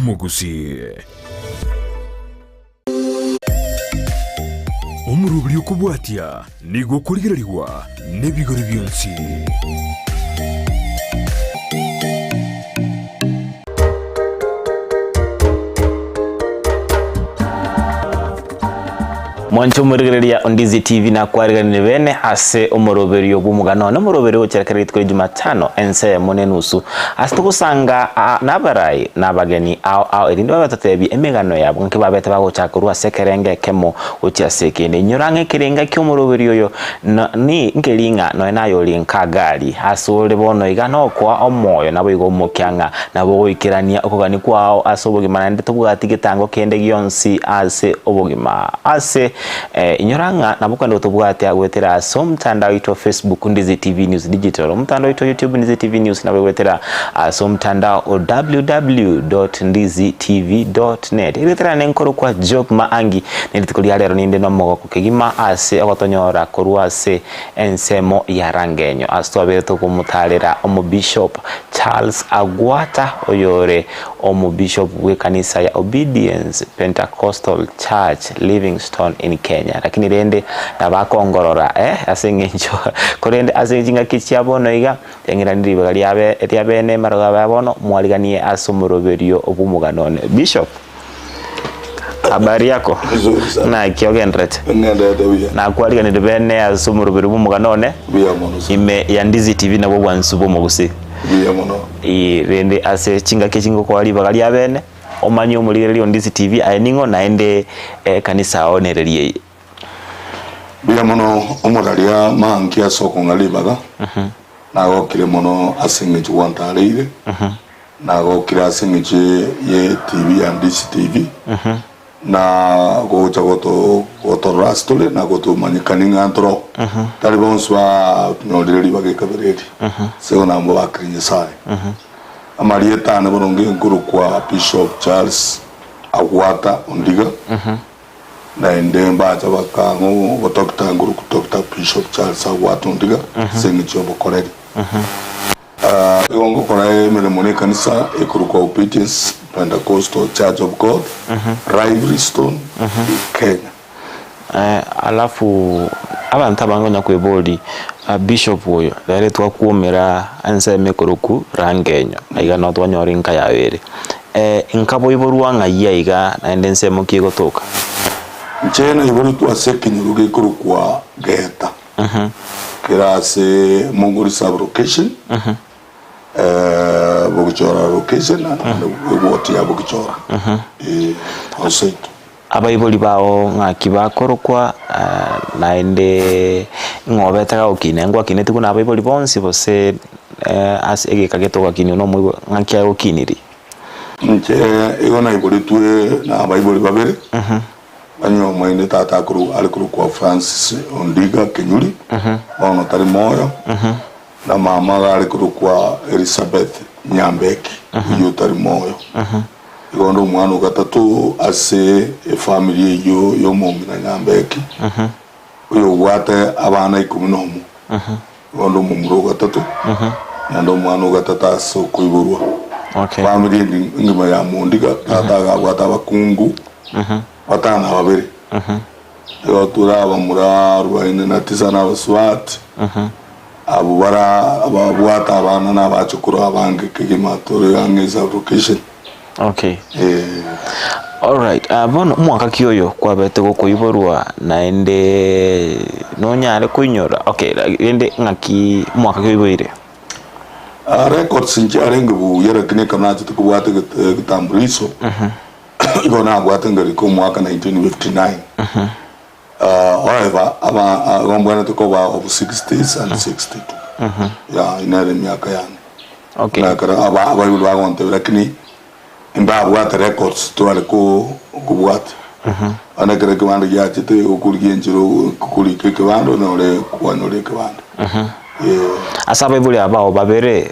Omogusii. Omoroberi okobwatia nigo okorigererigwa nebigori bionsi. Mwanche omorigereria o Ndizi TV nakwariganire bene ase omoroberio bw'omogano one omoroberio gochera kera rituko ria Jumatano ense eyemo na enusu ase togosanga aa nabarai na abageni ao ao erinde babe batotebie emegano yabo ng'aki babete bagochaka korwa ase ekerengo ekemo gochia ase ekende. Inyora ng'a ekerenga ki'omoroberio oyo na ni nkeri ng'a nonya naye ore nka Gari ase ore bono iga nokoa omoyo naboigo omokia ng'a nabo ogoikerania okogania kwao ase obogima naende tobwati getango kende gionsi ase obogima. Ase inyora ng'a nabo okogenda gotobwatia goetera ase omotandao oito o Facebook Ndizi TV News Digital, omotandao oito o YouTube Ndizi TV News nabo goetera ase omotandao o www.ndizitv.net. Erieta riane nkorokwa Job Maangi, ne rituko ria rero ninde nomogoko kegima ase ogotonyora korwa ase ensemo ya Rangenyo ase twabeire tokomotaarera Omobishop Charles Agwata oyore Omobishop bw'ekanisa ya Obedience Pentecostal Church Livingstone in Kenya. Lakini rende nabo akongorora eh ase eng'encho korende ase chingaki chia bono iga eng'irani ribaga riabe ria bene marogoba ya bono mwariganie ase omoroberio bw'omogano one. Bishop. Habari yako? Nzuri sana. Naki ogenderete? Ng'enderete buya. Nakwariganire bene ase omoroberi bw'omogano one Buya mono sana. ime ya Ndizi TV nabwo obwansu bw'omogusii. Buya mono. Ee, rende ase chingaki echi ngokoa ribaga ria bene, omanye omorigereria o Ndizi TV aye ning'o naende ekanisa ao nereri eye. Buya mono omoraria manki ase okong'a ribaga. Nagokire mono ase eng'encho gwantareire. Nagokire ase eng'encho ye TV ya Ndizi TV, na gocha goto gotorora ase tore na gotomanyekania ng'a ntoro. Tari bonsi banyorire ribaga ekabere eri, ase igo nabo bakire Nyasaye. Amarieta ane bono ngenkorokwa Bishop Charles Agwata Ondiga, naende mbacha bakang'a obodoctor nkorokwa Doctor Bishop Charles Agwata Ondiga ase eng'encho y'obokoreri. Igo ngokora emeremo nekanisa ekorokwa Obedience Pentecostal Church of God, Livingstone, Kenya. Alafu abanto abange onya kweboria bishop oyo rero twakwomera ensemo ekorokwa Rangenyo aiga noo twanyora enka yaye ere. Nkaboiborwa ng'ai aiga naende ensemo ki egotoka? Inche naiboretwe ase ekenyoro gekorokwa Geta. Kera ase Mongoli sub location, Bogichora location, eward ya Bogichora, eh, seito. Abaibori bao ng'aki bakorokwa, naende ng'o obete gagokina? Ngwakineti buna abaibori bonsi gose ase egeka gete ogakinigwa na omoibori ng'aki agokinirie? Inche igo naiboretwe na abaibori babere. Onye omoino tata akorokwa are korokwa Francis Ondiga Kenyuri, bono tari moyo, na mama iga are korokwa Elizabeth Nyambeki, oyio otari moyo. Igo onde omwana o gatato ase efamiri eyio ya omong'ina Nyambeki, oyobwate abana ikomi na omo. Igo onde omomura o gatato, naende omwana o gatato ase okoiborwa. Okay. Famiri endi engima ya Mondiga, tata iga abwate abakungu batano na babere. Igo tore abamura arubaini na tisa na abasubati, abwo bara ababwate abana na abachokoro abange kegima tore ang'e sub-location. Okay. Eh. Alright, ah, bono omwaka ki oyo kwabete gokoiborwa naende nonyare koinyora okay rende ng'aki omwaka ki oiboire? Ah, records nchiarenge buya lakini ekero nachete kobwata eget- egetambuliso igo nabwate ngarika omwaka 1959 Ah, however aba ah, igo mbwenerete koba of 60s and 62 yeah nere emiaka yane Okay. Na ekero aba abaibori bagontebia lakini mbabwate records tware ko kobwata bono ekero ekebande giachete okorigia enchera okorika ekebande onyore kwanyora ekebande eh. Ase abaibori aba bao babere,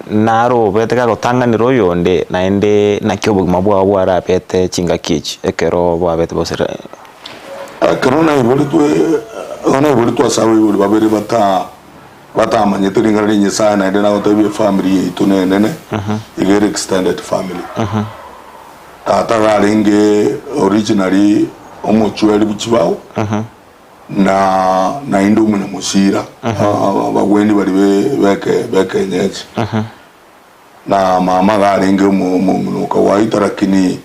naro obete gagotang'anera oyonde, naende naki obogima bwao bwarabete chingaki echi ekero bwabete bosera. Ekero naiboretwe ekero naiboretwe ase abaibori babere bata batamanyete ring'ana ria Nyasaye naende nagotebia efamiri yaito nenene, iga ere extended family. Tata iga arenge originally omochweri bwe chibao, na naende omonyamosira, abagweni baria be beke bekenyechi. Na mama iga arenge omo omong'ina o kawaida lakini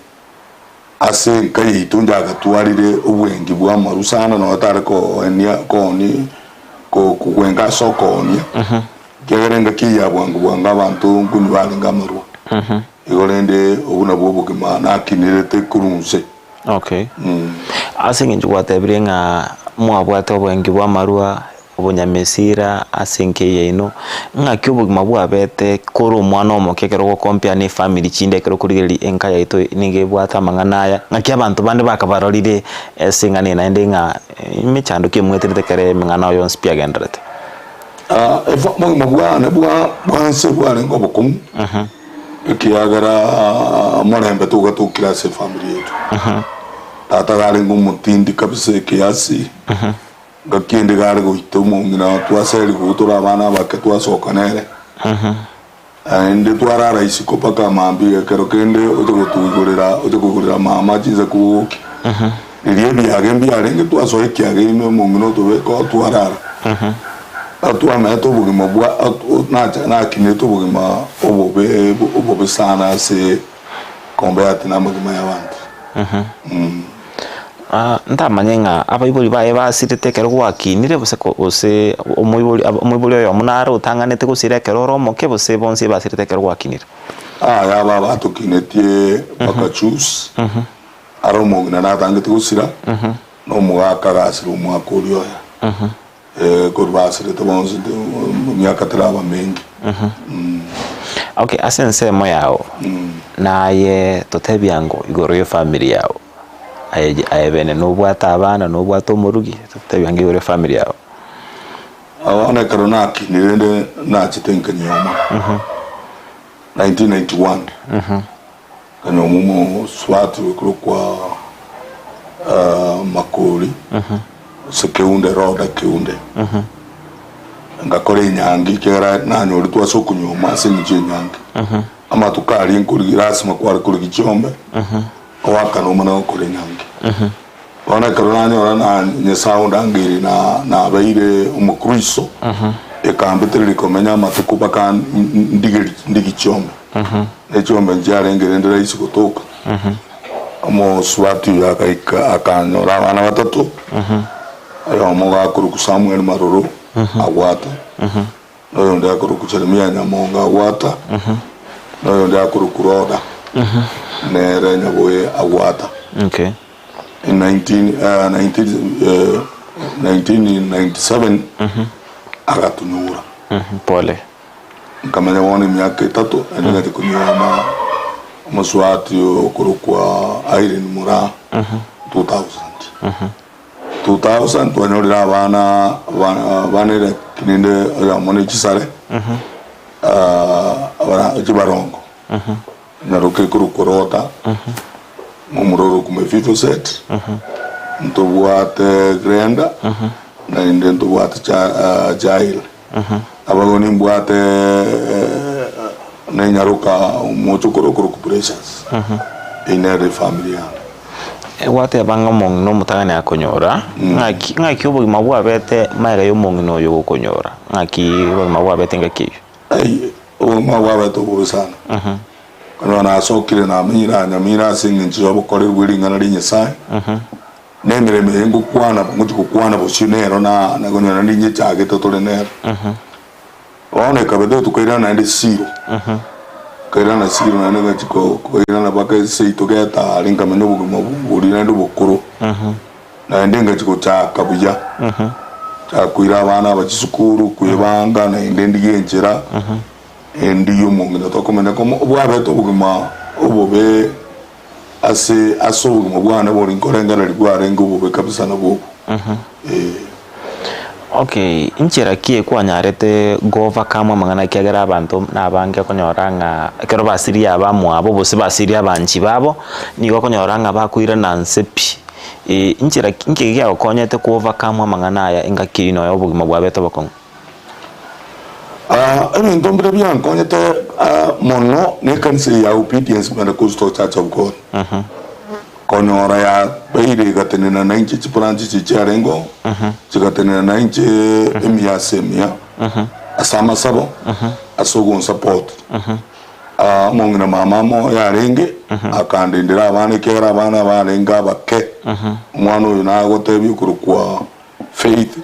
ase enka yaito inche agatwarire obwengi bwa amaru sana nonya tare kooenia koonia ko kogwenka ase okoonia, ekiagera engaki eye ya bwango bwango abanto nkonywa barenge amarwa. Igo rende obwo nabwo obogima nakinerete korwa inse. Okay. Ase eng'encho gwatebirie ng'a mwabwate obwengi bw'amarwa, obonyamesira ase enka eye yaino, ng'aki obogima bwabete kore omwana omoke ekero ogocompare na efamiri chinde ekero okorigereria enka yaito nigo ebwate amang'ana aya, ng'aki abanto bande bakabarorire ase eng'ana eye naende ng'a emechando ki emweterete ekero emeng'ana yonsi pi agendererete? Obogima bwane bwa bwa nse bwarenge obokong'u, ekiagera omorembe togatokire ase efamiri yaito. Tata iga arenge omotindi kabisa ekiasi, ngaki ende iga are goita omong'ina twaserigwe tore abana abake twasoka nere, naende twarara isiko mpaka mambia ekero kende oche gotuigorera oche koigorera mama chinsa kogokia. Riria ebiage mbiarenge twasoa ekiage ime omong'ina otobeka oo twarara. Twamenyete obogima bwa nacha nakinete obogima obobe obobe sana ase compared na amagima ya abanto. Ntamanye ng'a abaibori baye basirete ekero gwakinire gose ko gose omoibori omoibori oyomo nare otang'anete gosira ekero ore omoke gose bonsi ebasirete ekero gwakinire? Aya aba batokinetie mpaka choose. Are omong'ina natangete gosira, na omogaka agasira omwaka oria oye. Korwa basirete bonsi emiaka teraba menge. Okay, ase ensemo yao, naye totebie ango igoro y'efamiri yao, aye aye bene nobwate abana, nobwate omorugi, totebie ango igoro y'efamiri yao. Bono ekero nakinire rende nachete nkanyuoma, 1991. Nkanyuoma omosubati okorokwa Makori, ase Keunde, Rhoda Keunde. Ngakora enyangi ekiagera nanyoretwe ase okonyuoma ase eng'encho y'enyangi. Amatuko aria nkorigia lasima kware korigia chiombe, oakane omana gokora enyangi. Bono ekero nanyora na Nyasae ondangeire na nabeire omokristo, ekambetereria komenya amatuko mpaka ndigeri ndigie chiombe. Ne chiombe nchiarenge rende rahisi gotoka. Omosubati oyo agaika akanyora abana batato, oyomo gakorokwa Samuel Maroro agwata, na oyonde akorokwa Jeremia Nyamonga agwata, na oyonde akorokwa Roda nere Nyaboe agwata. Okay. In 19, eh, 19, eh, 1997 agatunyora. Pole. Nkamenya bono emiaka etato, naende ngachia konyuoma omosubati okorokwa Irene Moraa 2000. 2000 twanyorire abana bane lakini rende oyomo ne chisare chibarongo nyaroka ekorokwa Rota, momura orokwa Mephibosheth, ntobwate Glenda, naende ntobwate Jael. Naboigo nimbwate nenyaroka omochokoro okorokwa Precious, eyio nere efamiri yane. Gwateba ng'a omong'ina omotang'ani akonyora, ng'aki ng'aki obogima bwabete magega ya omong'ina oyo gokonyora? Ng'aki obogima bwabete engaki eyio? Ayy obogima bwabete obobe sana. Okonyora nasokire namenyire aa Nyamira ase eng'encho ya obokoreri bwe ring'ana ria Nyasaye. Na emeremo eye ngokwana, ngochia gokwana bosio nero na nakonyora naende nyechagete tore nero. Bono ekabete tokairana naende Silo, nkairana Silo naende ngachia ko koirana mpaka seito getari nkamenya obogima boria naende obokoro. Naende ngachia gochaka buya, nchaka koira abana aba chisukuru, kwebanga naende ndigie enchera, ndigie omong'ina tokomenya komo, bwabete obogima obobe. Ase ase obogima bwane bori nkorengereria bwarenge obobe kabisa nabwo obo. Ee. Okay, inchera ki kwanyarete go overcome amang'ana ekiagera abanto nabange okonyora ng'a ekero basirie abamwabo gose basirie abanchi babo, nigo okonyora ng'a bakoirana nse pi. Inchera ki nki giagokonyete ko overcome amang'ana aya engaki eywo nonya obogima bwabete obokong'u? Ebinto mbire biankonyete mono nekanisa eye ya Obedience Pentecostal Church of God. Konyora yabeire egatenena nainche chibranch echi chiarenge oo, chigatenena nainche emiya ase emiya, ase amasabo, ase ogonsupport. Omong'ina mama amo yarenge, akandendera abana ekiagera abana barenge abake. Omwana oyo nagotebia okorokwa Faith,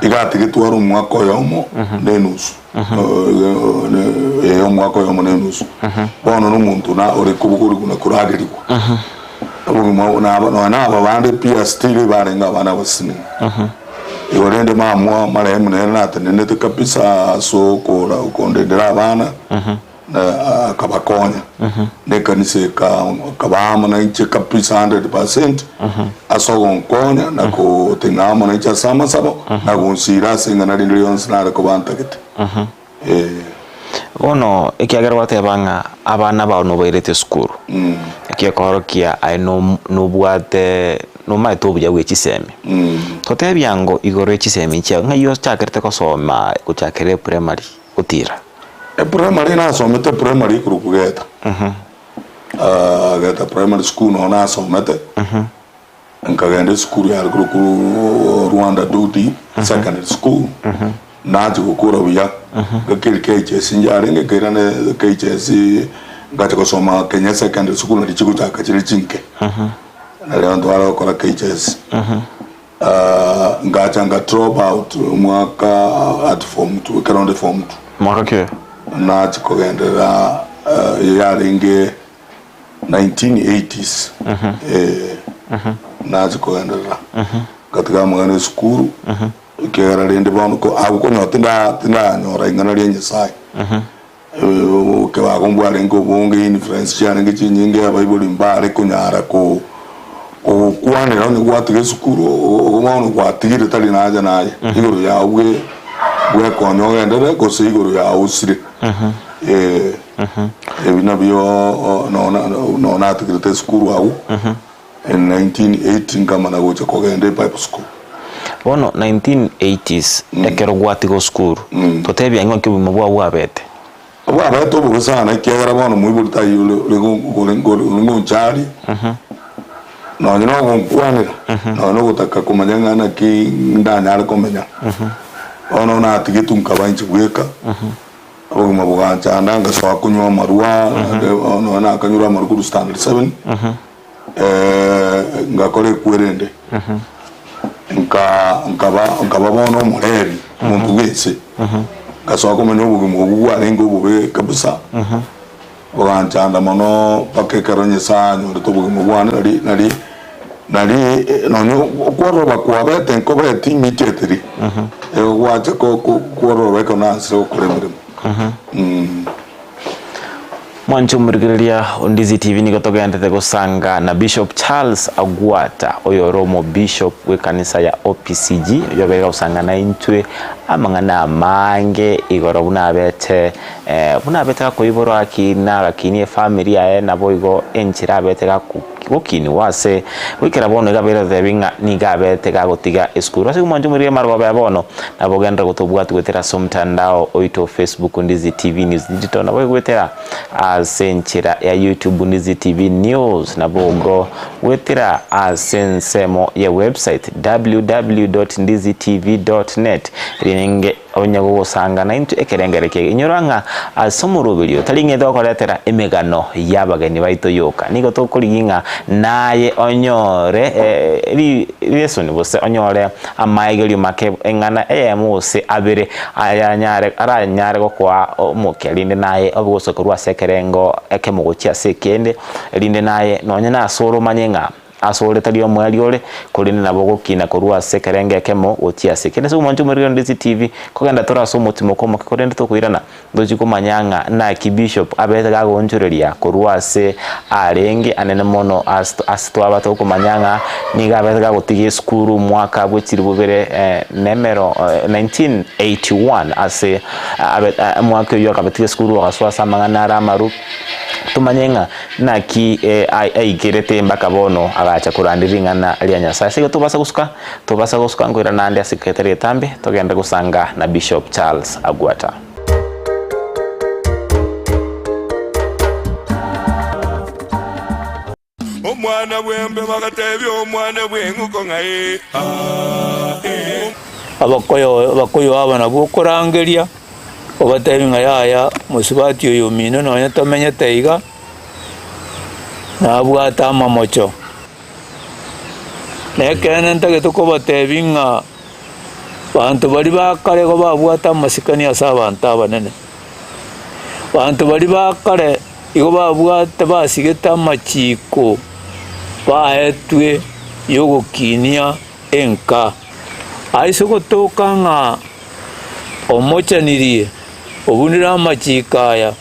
iga atigetwe are omwaka oyomo na enusu. Ee, omwaka oyomo na enusu. Bono nomonto na ore kobokorigwa na koragerigwa. Obogima obo naba nonya na aba bande pia still barenge abana abasinini. Igo rende mamwa marehemu nere natenenete kabisa ase okora okondendera abana. Na akabakonya, na ekanisa ekaba amo nainche kabisa 100% ase ogonkonya na gotenena amo nainche ase amasabo na gonsiira ase ing'ana rinde rionsi nare koba ntagete. Eh. Bono ekiagera gwateba ng'a abana bao nobairete esukuru, ekio gekoorokia aye nobwate nomaete obuya bwe chisemi. Totebia ango igoro ye chisemi chiao, ng'ai ochakerete gosoma gochakera eprimary gotira? Eprimary nasomete eprimary ekorokwa Geta. Geta primary school noo nasomete, nkagenda esukuru yare korokwa Rwanda Dudi secondary school, nachia gokora buya, ngakeri KHS yarenge nkairana KHS ngacha gosoma Kenya secondary school nario chigochaka chire chinke, nario abanto bare gokora KHS. Ngacha nga drop out omwaka at form two ekero onde form two. Mwaka ki oyo? Nachia kogenderera yarenge 1980s eh, nachia kogenderera ngatiga amang'ana esukuru ekiagera rende bono ko abwo konyora tinda tindanyora ing'ana ria Nyasaye. Okebago mbwarenge obonge, influence chiarenge chinyinge, abaibori mbare konyara ko kogokwanera onye gwatiga esukuru ogo bono gwatigire tari naye naye igoro yao bwe bwekonya ogenderere gose igoro yao osire. Ebi nabio nona nonye natigerete esukuru agwo in 1980 nkamana gocha kogenda ebible school. Bono 1980s ekero gwatiga osukuru, totebia ng'a nki obogima bwao bwabete? Bwabete obobe sana ekiagera bono moibori taiyo ore ore ore ore ngoncharia, nonye na ogonkwanera, nonye na ogotaka komanya ng'a naki ndanyare komenya. Bono natigetwe nkaba inche bweka, obogima boganchanda ngasoa konywa amarwa, nonye nakanyure amarwa korwa standard seven. Ngakora ekwerende, nka nkaba nkaba bono omorebi, omonto bw'ense. Ngasoa komenya obogima obwo bwarenge obobe kabisa, boganchanda mono mpaka ekero Nyasaye anyorete obogima bwane nari nari nari nonye okwororoba kwabete nkobeti immediately, gwacha ko ko kwororoba ekero naanchire gokora emeremo. Mwanche omorigereria o Ndizi TV nigo togenderete gosanga na Bishop Charles Agwata oyore omobishop bw'ekanisa ya OPCG oyobeire gosanga naintwe amang'ana amange igoro buna abete buna abete gakoiborwa akina agakinia efamiri yaye naboigo enchera abete gaku gokinigwa ase goikera bono iga abeire gotebi ng'a nigo abete gagotiga esukuru. Ase igo mwanche omorigereria amarogoba ya bono nabo ogenderere gotobwati goetera ase omotandao oito o Facebook Ndizi TV News Digital nabo goetera ase enchera ya YouTube Ndizi TV News nabo igo goetera ase ensemo ya website www.ndizitv.net rinenge Onye gogosanga naintwe ekerengero ekiya, inyora ng'a ase omoroberio tari ng'a togokoretera emegano y'abageni baito yoka, nigo tokorigia ng'a naye onyore rilesoni gose onyore amaegerio make eng'ana eyemo gose abere ayanyare aranyare gokoa omokia rinde naye obe gose korwa ase ekerengo ekemo gochia ase ekende, erinde naye nonye nasore omanye ng'a Asore tari omoerio ore, korende nabo ogokina korwa ase ekerengo ekemo gochia ase ekende. Ase omonche omorero Ndisi TV, kogenda tore ase omotimoko omoke korende tokoirana, ntochi komanya ng'a naki Bishop abete gagoonchoreria korwa ase arenge anene mono ase ase twaba tokomanya ng'a nigo abete gagotiga esukuru omwaka bwe chilifu bibere na emero 1981 ase abe omwaka oyio akabetiga esukuru agasoa ase amang'ana are amaru. Tomanye ng'a naki aikerete mpaka bono agacha korandia ring'ana ria Nyasae. Ase igo tobasa gosuka, tobasa gosuka nkoirana ande ase egetari getambe, togende gosanga na Bishop Charles Agwata. Omwana bw'embe bagatebia omwana bw'eng'uko ng'a ee, aa, ee. Abakoyo abakoyo aba nabwo okorangeria, obatebi ng'a yaya mosubati oyo omino nonye tomenyete iga, nabwate amamocho. Na ekeene ntagete kobatebi ng'a banto baria ba kare igo babwate amasikani ase abanto abanene. Banto baria ba kare igo babwate basigete amachiko baetwe yogokinia enka. Aise gotoka ng'a omochanirie obunire amachiko aya,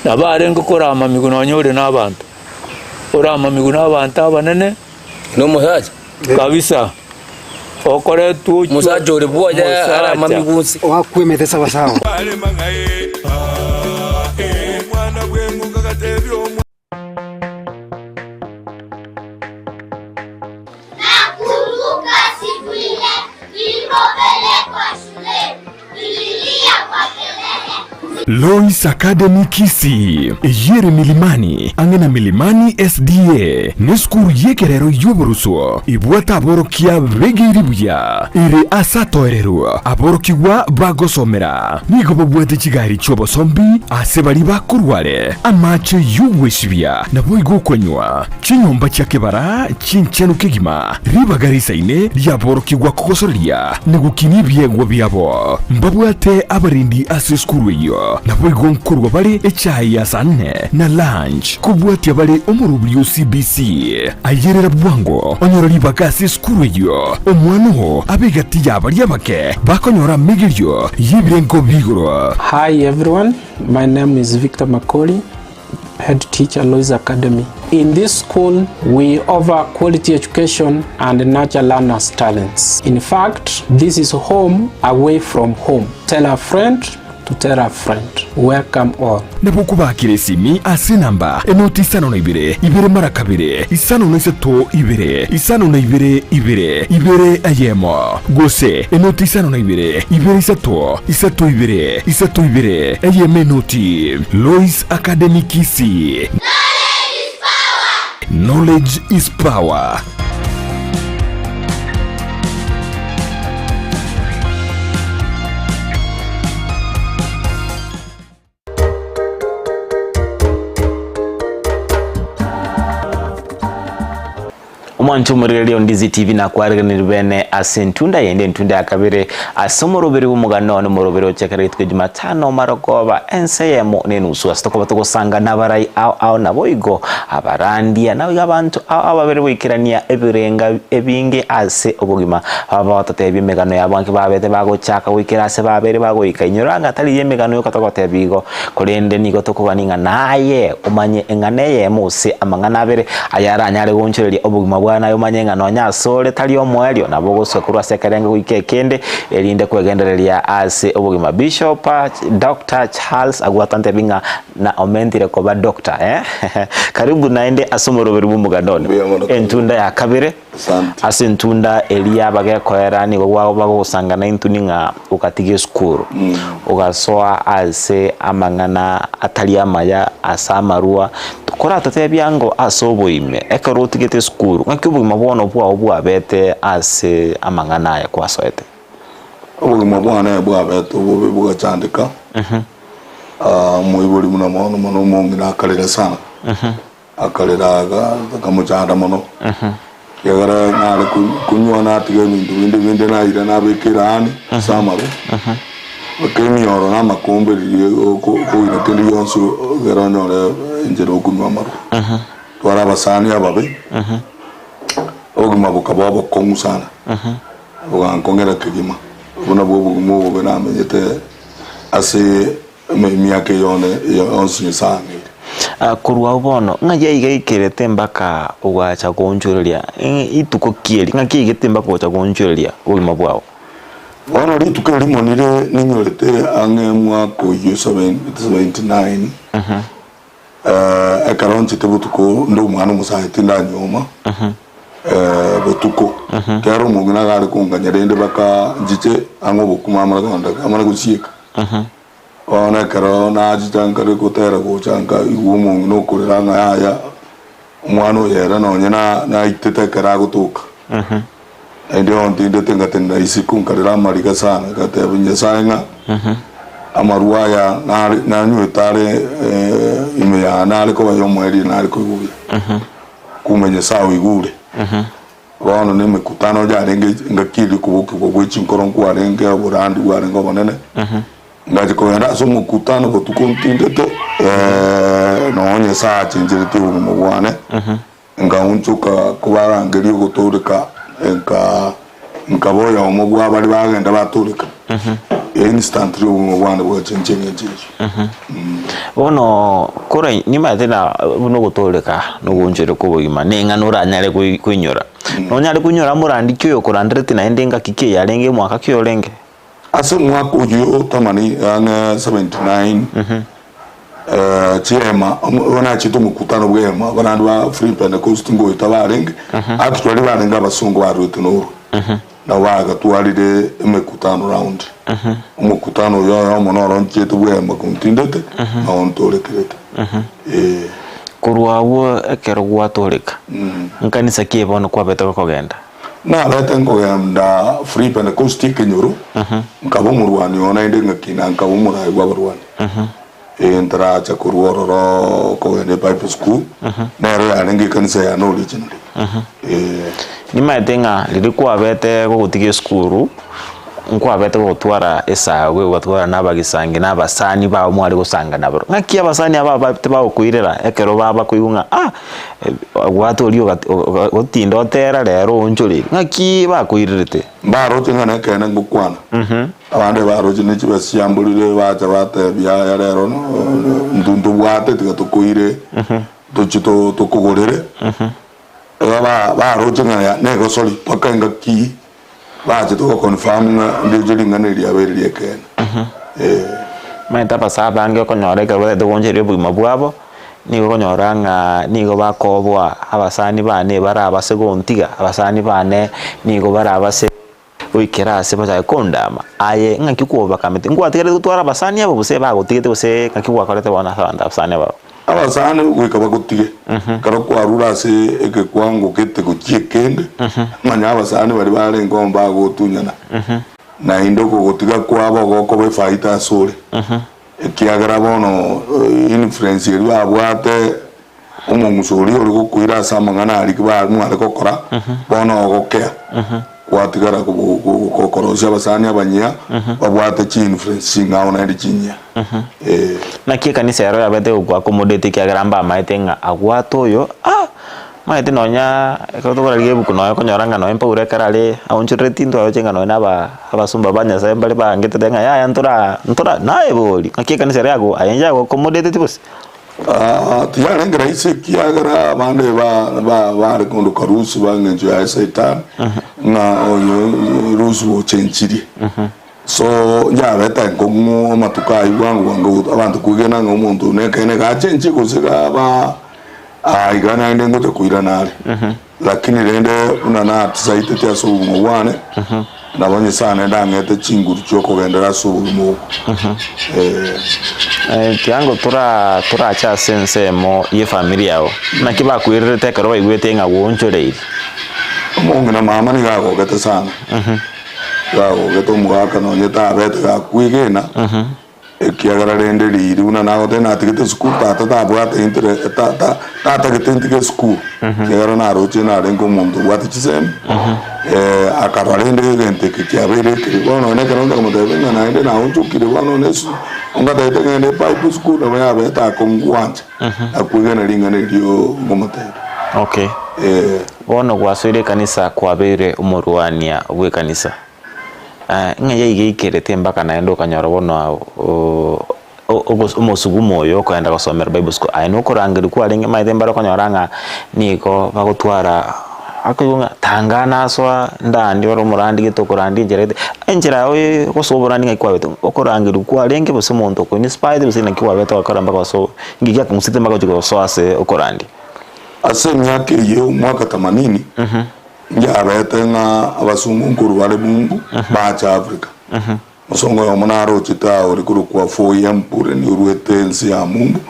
nabo arenge koramamigwa nonya ore nabanto, oramamigwe nabanto abanene. Nomosacha. Kabisa, okoretwa ochwe. Omosacha ore bwoye Omosacha. aramamigwe onsi. Oakwe emete sawasawa. Barema ng'a ee, aa, ee. Omwana bw'eng'uko agatebia omwana. Nakumbuka siku ile nilipopelekwa shuleni, nililia kwa kelele. Lois Academy Kisii, eyio ere Milimani, ang'e na Milimani SDA, nesukuru y'ekerero y'oboruswo ebwate aborokia begeiri buya, ere ase atoererwa aborokigwa bagosomera. Nigo babwate chigari chi'obosombi ase baria bakorware, amache y'ogwesibia naboigo okonywa, chinyomba chia kebara chinchenu kegima, ribaga risaine riaborokigwa kogosoreria na gokinia ebiegwa biabo. Mbabwate abarendi ase esukuru eyio, naboigo nkorwa bare echae ya saa nne na lunch, kobwatia bare omorobiri o CBC. Ayerera bwango onyore ribaga ase esukuru eyio, omwana oo abe egati ya baria abake bakonyora amegerio y'ebirengo bi'igoro. Hi everyone, my name is Victor Makori, head teacher Lois Academy. In this school, we offer quality education and nurture learners' talents. In fact, this is home away from home. Tell a friend to tell a friend. Welcome all. Nabo okobakera esimi ase enamba enoti 52 ibere mara kabere 53 ibere 52 ibere ibere eyemo gose enoti 52 ibere isato isato ibere isato ibere eyemo enoti. Lois Academy Kisii. Knowledge is power. Omwancho omorigereria o Ndizi TV nakwarigereire bene ase entunda yende entunda ya kabere ase omoroberi bw'omogano one omoroberi ochekera rituko Jumatano marogoba ense eyemo na enusu ase tokoba togosanga nabarai ao ao naboigo abarandia naboigo abanto ao ao babere goikerania ebirenga ebinge ase obogima aba bagototebia emegano yabo ngaki babete bagochaka goikera ase babere bagoika inyora ng'a tari emegano yoka togotebia igo Korende nigo tokogania ng'a naye omanye eng'ana eyemo gose amang'ana abere ayaranyare goonchoreria obogima bwane, naye omanye ng'a nonya asore tari omoerio, nabo ogosuka korwa ase ekerengo goika ekende, erinde kwegendereria ase obogima. Bishop Doctor Charles agwatantebi ng'a na omentire koba doctor eh? Karibu naende ase omoroberi bw'omoganda one. Mbuya mono, karibu. Entunda ya kabere. Asante. Ase entunda eria bagekoera nigo bagogosanga naintwe ng'a ogatiga esukuru, ogasoa ase amang'ana atari amaya ase amarwa, tokoratotebia ango ase oboime ekero otigete esukuru, ng'aki obogima bono bwao bwabete ase amang'ana aya kwasoete? Obogima bwane bwabete obobe bogachandeka, omoibori buna bono mono omong'ina akarera sana. Akarera akamochanda mono, ekiagera nare konywa natiga ebinto binde binde naira nabeka eraani ase amarwa, mpaka emioro na amakombe riria okoira kende gionsi ekero onyore enchera okonywa amarwa. Tware abasani ababe, obogima bokaba obokong'u sana, bogankong'era kegima, obwo nabwo obogima obobe namenyete ase Emiaka eye yone yonsi Nyasae ang'eire. Korwa agwo bono, ng'aki aiga aikerete mpaka ogacha goonchoreria rituko ki eri? Ng'aki aigete mpaka ogocha goonchoreria obogima bwao? Bono rituko erimo nire ninyorete ang'e mwaka oyio 79, ekero nchete botuko nde omwana omosae tindanyuoma, botuko, ekero omong'ina iga are konganya rende mpaka nchiche ang'e obokima amare kondeka amare gosieka. Bono ekero nachicha nkare gotera gocha nkaigwa omong'ina okorera ng'a yaya. Omwana oyo ere nonye na naitete ekero agotoka. Naende ontindete ngatenena isiko nkarera amariga sana, ngatebia Nyasae ng'a amarwa aya nare nanywete are ime yane are koba yomoerio nare koigwa buya. Kumbe Nyasae oigure. Bono na emekutano yarenge engaki eria okobokigwa gwe chinkoro nkwarenge oborandi bwarenge obonene. Ngachia kogenda ase omokutano botuko ntindete, nonya Nyasae achencheretie obogima bwane. Nkaonchoka kobarangeria ogotooreka, nka nkaba oyomo bwa baria bagenda batooreka. Instantly obogima bwane bwachenchia eng'encho eyio. Bono korwa nimanyete na buna ogotooreka na ogoonchoria kwa obogima na eng'ana oranyare koi koinyora. Nonyare koinyora morandi ki oyo okorandereti naende engaki ki eyarenge omwaka ki orenge? Ase omwaka oyio tamani ang'e 79 chiema nachete omokutano bw'eema abarandi ba Free Pentecost ngoeta barenge actually barenge abasongo baruete Norway nabo bagatwarire emekutano round omokutano oyo oyomo noro nchiete bw'eema kontindete nao ntorekerete eh. Korwa agwo ekero gwatoreka, nkanisa ki bono kwabete gokogenda? Nabete nkogenda Free Pentecost ekenyoro, nkaba omorwani oo naende ngakina nkaba omorai bw'abarwani. Eh, ntaracha korwa ororo kogenda ebible school, nero yarenge ekanisa yane originally. Eh. Nimaete ng'a riria kwabete gogotiga esukuru, nkwabete gogotwara esago ogatwara na abagisangi na abasani bao mware gosanga naboro. Ng'aki abasani aba aba tibagokoirera ekero babakoigwa ng'a ah, obwate oria oga oga otinda otera rero oonchoreire, ng'aki bakoirerete? Mbaroche ng'a nekeene ngokwana, abande baroche ne chibesa chiamborire bacha batebia aya rero intwe ntobwate tiga tokoire tochie to tokogorere, iga ba baroche ng'a ya negosori mpaka engaki Bachete go confirm ng'a ndiche ring'ana eri riabeire ri'ekeene. Eh. Omanyete abasae abange okonyora ekero batagete goonchoreria obogima bwabo, nigo okonyora ng'a nigo bakoboa abasani bane barabase gontiga, abasani bane nigo barabase goikera ase bachake kondama, aye ng'aki kwobakamete? Nkwatigarete gotwara abasani aba gose bagotigete gose ng'aki gwakorete bono ase abanto abasani aba? Abasani goika bagotige, ekero kwarure ase egekwango gete gochia ekende, manya abasani baria barenge oo mbagotunyana, naende okogotiga kwabo gokoba efaida asore, ekiagera bono influence eria babwate omong'uso oria ore gokoira ase amang'ana aria ba mware gokora, bono ogokea, gwatigara gokorosia abasani abanyia babwate chi-influence ching'ao naende chinyia. Eh. Naki ekanisa ero yabete gokwa accommodate ekiagera mbamaete ng'a agwate oyo ah! Omanyete nonya ekero tokorarigia ebuku nonya okonyora ng'a nonya Paulo ekero are aonchoreretie intwe aroche ng'a nonya na aba abasomba ba Nyasaye mbare baangete ng'a yaya ntora ntora naye bori, naki ekanisa ero yago aye yago accomodateti gose? Tiyarenge rahisi ekiagera abande ba ba bare kondoka Lusifa engencho yaye Saitani, ng'a oyo Lusifa ochenchirie. So yabete enkong'u amatuko ayio bwango bwango abanto kwegena ng'a omonto oyo nekeene gachenchie gose gaba aa iga naende ngocha koirana are. Lakini rende buna natisaiteti ase obogima bwane, nabo Nyasae naende ang'ete chinguru chiokogenderera ase obogima obo. Eh. Kiango tora torache ase ensemo y'efamiri yao, naki bakoirerete ekero baigwete ng'a gwoonchoreiri? Omong'ina mama nigo agogete sana. Gagogete omogaka nonye tabete gakwegena, ekiagera rende riiri buna nagotebia natigete esukuru tata tabwate intere ta ta tatagete ntige esukuru, ekiagera naroche narenge omonto obwate chisemi, akarora rende egento eke kiabeire ekebe. Bono nonye ekero nkamotebia ng'a naende naonchokire bono ne esu ongatagete ng'ende ebible school nabo yabete akongwancha, nakwegena ring'ana erio nkomotebia. Okay. Eh. Bono gwasoire ekanisa kwabeire omorwania bw'ekanisa, ng'a yaigeikerete mpaka naende okanyora bono omosugumo oyo okoenda gosomera bible school, aye nokorangeria kwarenge omanyete mbare okonyora ng'a nigo bagotwara akoigwa ng'a tanga nasoa ndandi ore omorandi gete okorandia enchera gete, enchera yago gosoa oborandi ng'aki kwabete, okorangerwa kwarenge gose omonto oko inspired gose naki kwabete ogakora mpaka osoe, nki giakong'usete mpaka gochia gosoa ase okorandia. Ase emiaka eyio omwaka themanini, ngiabete ng'a abasungu nkorwa bare mumbu bacha Africa. Omosongo oyomo narochete aa ore korokwa Foyi Mpure nigo oruete ense ya mumbu,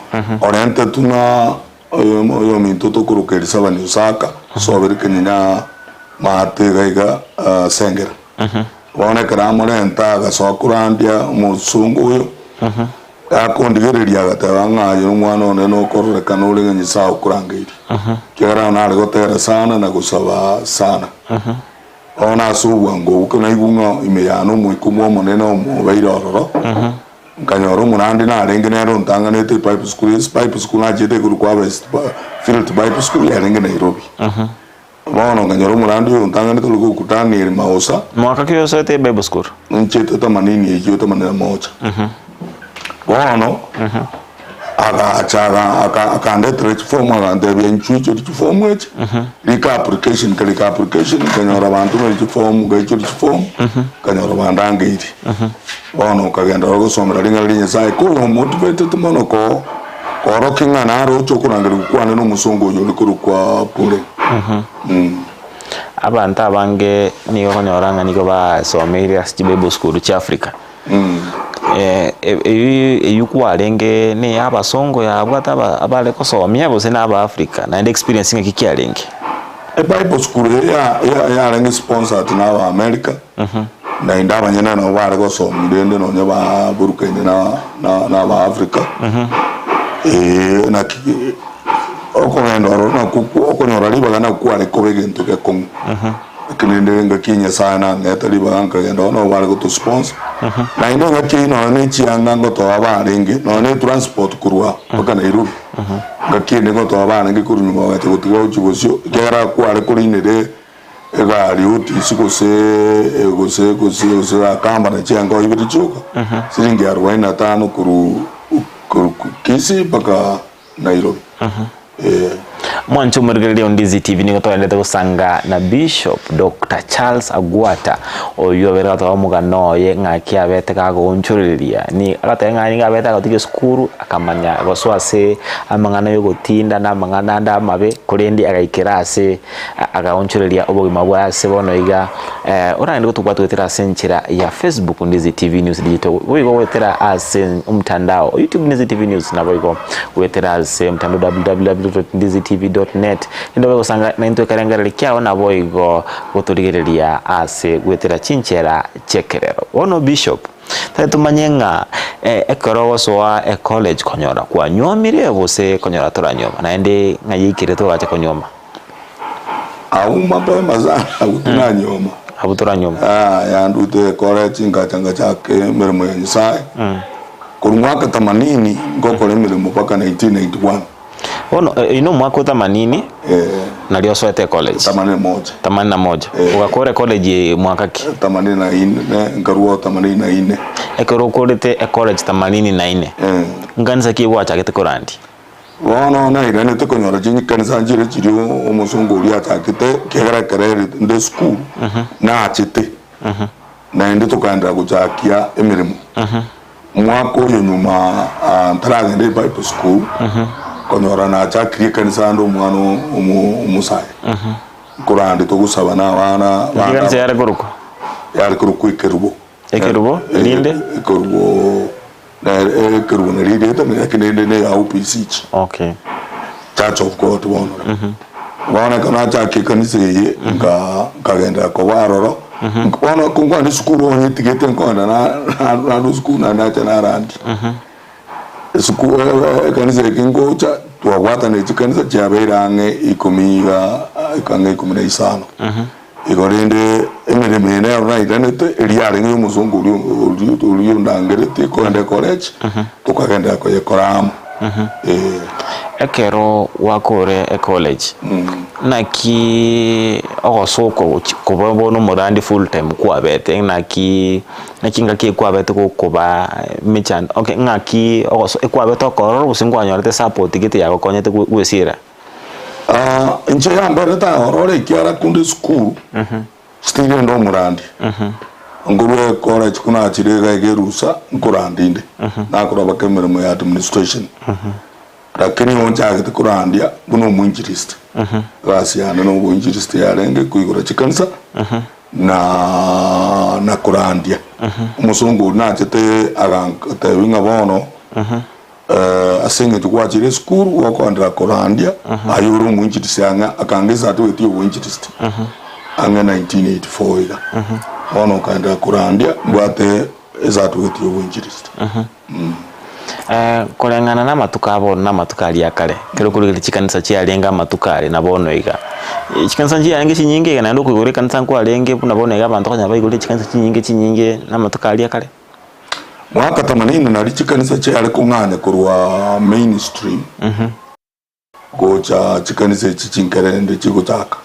orentetwe na. oyomo oyominto tokoroka Elisabani Osaka, sobere kenyenya maate iga iga Sengera. Bono ekero amorenta agasoa korandia omosongo oyo, gakondigereria agateba ng'a aye nomwana one nokororekana ore ng'a Nyasae okorangeirie. Ekiagera nare gotera sana na gosaba sana. Bono ase obwango obwo naigwe ng'a ime yane omoika bw'Omonene omobeire ororo, nkanyora omorandi narenge nere ontang'anete Bible school, ase Bible school nachiete igoro kwa West Field Bible School yarenge Nairobi. Bono nkanyora omorandi oyo ontang'anete ore korokwa Daniel Maosa. Mwaka ki osoete Bible school? Ninchiete tamanini eyio tamanini na moja. Bono agacha aga- aka- akandetera chifomu agantebia inchuo ichori chifomu echi, rika application, nkarika application nkanyora bantomire chifomu ngaichoria chifomu, nkanyora bandangeirie. Bono nkagenda ororo gosomera ring'ana ria Nyasaye, koyo motivated mono ko koorokia ng'a naroche okorangerigwa kwane na omosongo oyo ore korokwa Pule. Abanto abange nigo okonyora ng'a nigo basomeire ase chibible school chia Africa. Eyio eyio kwarenge na eya abasongo yabwate aba abare gosomia gose na aba Africa naende experience ng'aki kiarenge? Ebible school eye ya- ya- yarenge sponsored na aba America, naende abanyene nabo bare gosomia rende nonye baburukaine na na na aba Africa, naki okogenda ororo nakwo okonyora ribaga nakwo kware koba egento gekong'u. Lakini rende engaki Nyasaye nang'ete ribaga nkagenda bono nabo bare gotosponsor. Naende engaki eyio nonya ne chianga ngotoa barenge, nonya ne transport korwa mpaka Nairobi. Engaki ende ngotoa barenge korwa nyuma bagacha gotiga gochia bosio, ekiagera kware korinera egari otisi gose gose gose gose akamba na chianga oibete chioka, siringi arubaini na tano korwa korwa Kisii mpaka Nairobi. Eh. Mwanche omorigereria o Ndizi TV nigo togenderete gosanga na Bishop Doctor Charles Agwata oyio obere gatoa omogano oye ng'aki abete kagoonchoreria ni agateba ng'a nigo abete agotiga esukuru akamanya gosoa ase amang'ana yogotinda na amang'ana ande amabe korende agaikera ase Agaonchoreria obogima bwaye ase bono iga, oragende gotobwata goetera ase enchera ya Facebook Ndizi TV News Digital, boigo goetera ase omotandao o YouTube Ndizi TV News, naboigo goetera ase omotandao www.ndizitv.net. Rende obe gosanga naintwe ekerengereri kiao naboigo gotorigereria ase goetera chinchera chi'ekerero. Bono Bishop, tari tomanye ng'a ekero ogosoa ecollege konyora kwanyuomire gose konyora toranyuoma, naende ng'ai yaikerete ogacha konyuoma? Agwo mapema sana agwo tinanyuoma. Abwo toranyuoma. Ah, yandute college ngacha ngachaka emeremo ya Nyasaye. Korwa mwaka themanini ngokora emeremo mpaka 1991. Bono oyio na omwaka o themanini Eh, nario osoete ecollege. themanini moja. Themanini na moja. Eh. Ogakora ecollege mwaka ki? Themanini na ine, nkarwa themanini na ine. Ekero okorete ecollege themanini na ine, Eh. nkanisa ki gwachagete korandia? Bono nairanete konyora chikanisa nchire chiria omosongo oria achakete, ekiagera ekero ere nde esukuru, nachete, naende tokaenderera gochakia emeremo. Omwaka oyo nyuma ntaragenda ebible school, konyora nachakirie ekanisa ande omwana omo omosae, nkorande togosaba na abana Naki ekanisa yare korokwa? Yare korokwa Ekerubo. Ekerubo, rinde? Ekerubo nere ekerubo nari erieta lakini rende ne ya OPC. Okay. Church of God bono. Bono ekero nachaka ekanisa eye nka nkagenderera koba aroro. Bono kongwana esukuru onye ntigete nkogenda na na naende esukuru naende nacha narandia. Esukuru ekanisa eke ngocha twabwatanire chikanisa chiabeire ang'e ikomi iga ang'e ikomi na isano. Igo rende emeremo eye nero nairanete, eria yarenge y'omosongo oria oria oria ondangeretie kogenda ecollege, tokagenderera koyekora amo, eh. Ekero gwakore ecollege, naki ogosoka gochi koba bono omorandi full time kwabete naki naki engaki ekwabete gokoba emechando okay ng'aki ogoso ekwabete okororo gose nkwanyorete support gete yagokonyete gwesiera? Inche yamberete aororo ekiagera kunde esukuru still inde omorandi nkorwa ecollege ko nachire iga iga erusa nkorandi inde nakora mpaka emeremo ya administration lakini igo nchagete korandia buna omoinjilisti egasi yane na oboinjilisti yarenge koigora chikanisa na na korandia omosongo oria nachete agantebi ng'a bono. Ase eng'encho gwachire esukuru gokoenderera korandia, aye ore omoinjilisti ang'e akanga ecertificate ya oboinjilisti ang'e 1984 iga. Bono okaenderera korandia mbwate ecertificate ya oboinjilisti. Koreng'ana namatuko a bono na amatuko aria a kare, ekero okorigereria chikanisa chiarenge amatuko aria na bono iga, chikanisa nchiarenge chinyinge iga naende okoigora ekanisa nkwarenge buna bono iga abanto okonyora baigorire chikanisa chinyinge chinyinge na amatuko aria a kare. Mwaka themanini nario chikanisa chiare kong'anya korwa mainstream gocha chikanisa echi chinkerende chigochaka.